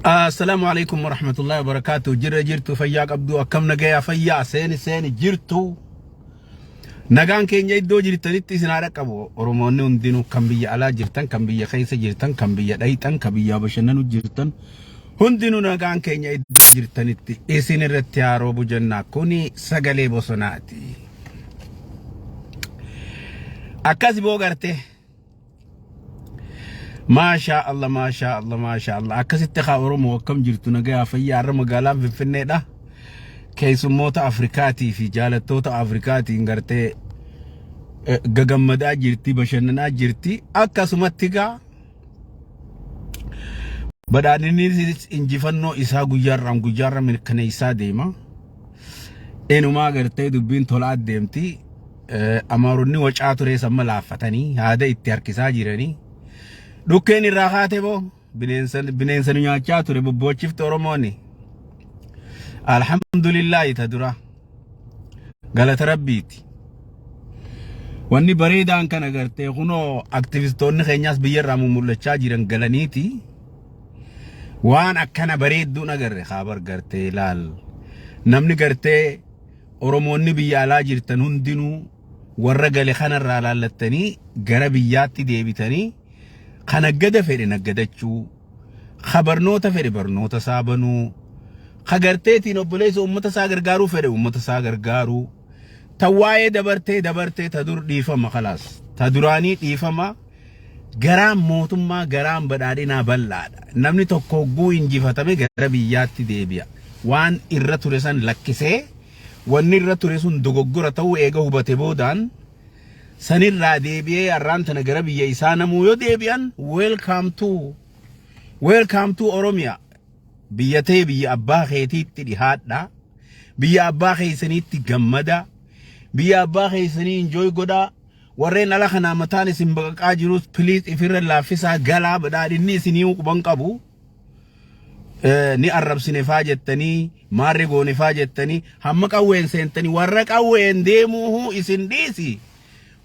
Assalaamu alaikum warahmatullahi wabarakaatu. Jirra jirtu, fayyaa qabdu? Akkam, nagayaa, fayyaa? Seeni seeni, jirtu. Nagaan keenya iddoo jirtanitti isin haa dhaqqabu. Oromoonni hundinuu, kan biyya alaa jirtan, kan biyya keessa jirtan, kan biyya dhayxan, kan biyya bashannanu jirtan, hundinuu nagaan keenya iddoo jirtanitti isin irratti haa roobu jenna. Kuni sagalee bosonaati. Akkas boo gartee. Maashaa Allah, maashaa Allah, maashaa Allah. Akkasitti haa Oromoo, akkam jirtu, nagayaa, fayyaa? Har'a magaalaan Finfinneedha. Keessummoota Afrikaatii fi jaalattoota Afrikaatiin gartee gagammadaa jirti, bashannanaa jirti. Akkasumatti gaa badhaadhinni injifannoo isaa guyyaarraan guyyaarra mirkaneessaa deema. Inumaa gartee dubbiin tolaa deemti. Amaaronni wacaa ture samma laaffatanii haada itti harkisaa jiranii. Dhukkeen irraa kaate boo, bineensa bineensa nu nyaachaa ture bobboochifte Oromooni. Alhamdulillaahi, ta dura. Galata Rabbiiti. Wanni bareedaan kana gartee kunoo aktivistoonni keenyaas biyyarraa mul'achaa jiran galaniiti. Waan akkana bareedduun agarre kaabar gartee ilaal. Namni gartee Oromoonni biyya alaa jirtan hundinuu warra gale kanarraa laallattanii gara biyyaatti deebitanii, kan naggada fedhe naggadachuu, ka barnoota fedhe barnoota isaa banuu, ka garteetiin obboleessa uummata isaa gargaaruu fedhe uummata isaa gargaaruu, ta waa'ee dabartee dabartee, ta dur dhiifama, kalaas ta duraanii dhiifama. Garaan mootummaa, garaan badhaadhinaa bal'aadha. Namni tokko hogguu injifatame gara biyyaatti deebi'a. Waan irra ture san lakkisee, wanni irra ture sun dogoggora ta'uu eega hubate boodaan sanirraa deebi'ee har'aan tana gara biyya isaa namuu yoo deebi'an, welcome to, welcome to Oromiyaa. Biyya ta'e, biyya abbaa keetiitti dhihaadha. Biyya abbaa keessaniitti gammada. Biyya abbaa keessanii enjoy godhaa. Warreen ala kanaa mataan isin baqaqaa jirus, please, ifirra laaffisaa galaa. Badhaadhinni isinii quban qabu. Ni arrabsine faa jettanii, maarri goone faa jettanii, hamma qawween seentanii warra qawween deemuu isin dhiisi.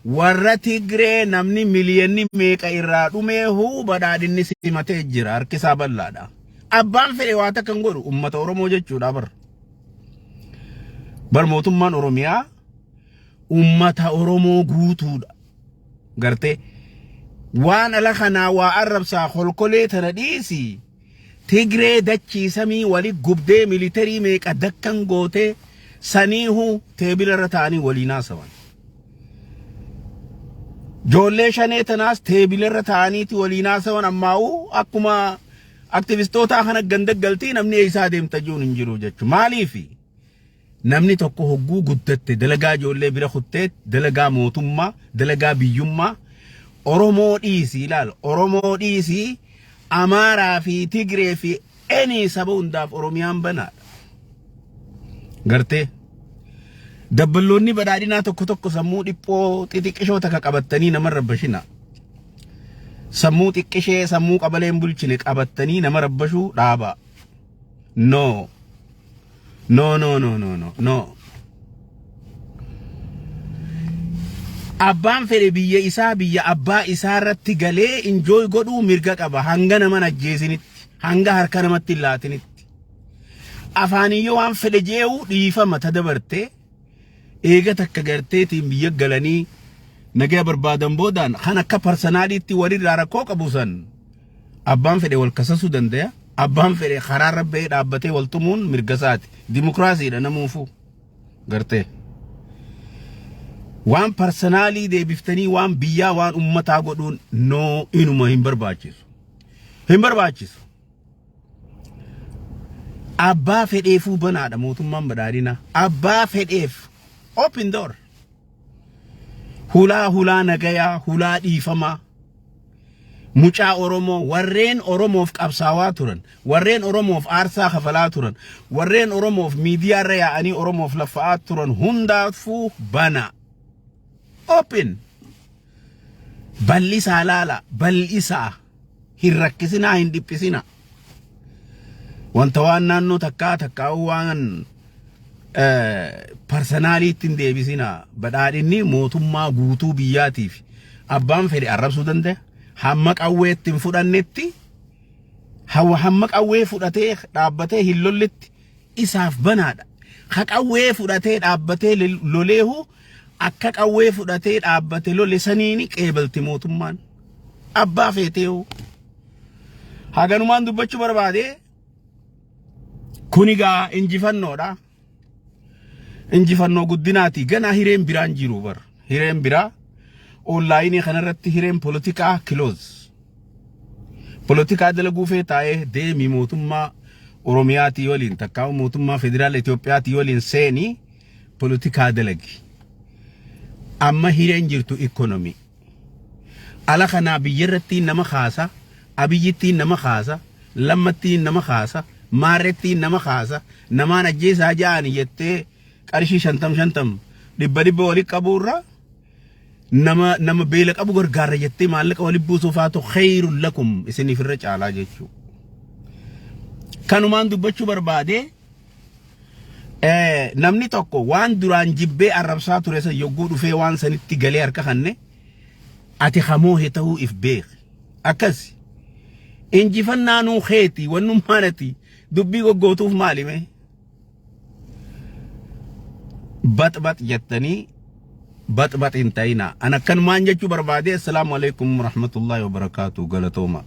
Warra Tigree namni miliyoonni meeqa irraa dhumeehu badhaadhinni simatee jira, harkisaa bal'aadha. Abbaan fedhe waa takka hin godhu uummata Oromoo jechuudha bar. Bar mootummaan Oromiyaa uummata Oromoo guutuudha. Gartee waan ala kanaa waa arrabsaa kolkolee tana dhiisi. Tigree dachii samii wali gubdee, militarii meeqa dakkan gootee, saniihu teebila irra ta'anii waliin haasawan. Ijoollee shanee tanaas teebila irra ta'aniiti waliin haasawan. Ammaa'uu akkuma aktivistootaa kana ganda galtii namni eessaa deemta jiruun hin jiru jechuudha. Maaliifi? Namni tokko hogguu guddatte dalagaa ijoollee bira kuttee, dalagaa mootummaa, dalagaa biyyummaa, Oromoo dhiisii ilaal, Oromoo dhiisii, Amaaraa fi Tigree fi any saba hundaaf Oromiyaan banaadha. Gartee dabballoonni badhaadhinaa tokko tokko sammuu dhiphoo xixiqqishoo takka qabattanii nama rabbashina. Sammuu xiqqishee, sammuu qabaleen bulchine qabattanii nama rabbashuu dhaaba. No. No, no, no, no, no, no. Abbaan fedhe biyya isaa, biyya abbaa isaa irratti galee enjoy godhuu mirga qaba, hanga nama ajjeesinitti, hanga harka namatti hin laatinitti. Afaaniyyoo waan fedhe jee'uu dhiifama, ta dabartee eega takka garteetiin biyya galanii nagaa barbaadan boodaan kan akka personaliitti walirraa rakkoo qabu san abbaan fedhe wal kasasuu danda'a. Abbaan fedhe karaa irra bahee dhaabbatee wal tumuun mirga isaati. Dimokiraasiidha namuufuu. Gartee. Waan personalii deebiftanii waan biyyaa, waan ummataa godhuun, no, inuma hin barbaachisu. Hin barbaachisu. Abbaa fedheefuu banaadha mootummaan badhaadhinaa. Abbaa fedheef open door. Hulaa, hulaa nagayaa, hulaa dhiifamaa. Mucaa Oromoo, warreen Oromoof qabsaawaa turan, warreen Oromoof aarsaa kafalaa turan, warreen Oromoof miidiyaarra yaa'anii Oromoof laffa'aa turan hundaafuu bana. Open. Bal'isaa laala, bal'isaa. Hin rakkisinaa, hin dhiphisinaa. Wanta waan naannoo takkaa takkaa waan personaliitti hin deebisinaa. Badhaadhinni mootummaa guutuu biyyaatiif, abbaan fedhe arrabsuu danda'a. Hamma qawweetti hin fudhannetti, Hawa hamma qawwee fudhatee dhaabbatee hin lolletti isaaf banaadha. Ka qawwee fudhatee dhaabbatee loleehu akka qawwee fudhatee dhaabbate lole saniini qeebalti mootummaan. Abbaa feeteehu. Haganumaan dubbachuu barbaade kuni gaa injifannoodha. Injifannoo guddinaati. Ganaa hireen biraan jiru bar. Hireen biraa onlaayinii kanarratti hireen polotikaa close. Polotikaa dalaguu fee taa'ee deemi mootummaa Oromiyaatii waliin takkaa'u mootummaa federaala Itoophiyaatii waliin seenii polotikaa dalagi. Amma hireen jirtu ikkonomii. Ala kanaa biyyarrattiin nama kaasa, Abiyyittiin nama kaasa, Lammattiin nama kaasa, Maarrettiin nama kaasa, namaan ajjeesaa ja'ani jettee qarshii shantam shantam dhibba dhibba walitti qabuurra nama nama beela qabu gargaarra jettee maallaqa walitti buusuuf haa ta'u khayrun lakum isiniif irra caalaa jechuudha. Kanumaan dubbachuu barbaade namni tokko waan duraan jibbee arrabsaa ture san yogguu dhufee waan sanitti galee harka kanne ati hamoohe ta'uu if beeki. Akkas injifannaanuu keeti wannummaan ati dubbii goggootuuf maali mee? Baxbax jettanii baxbax hin ta'inaa. An akkanumaan jechuu barbaade. Assalaamu alaikum warahmatullahi wabarakaatu, galatooma.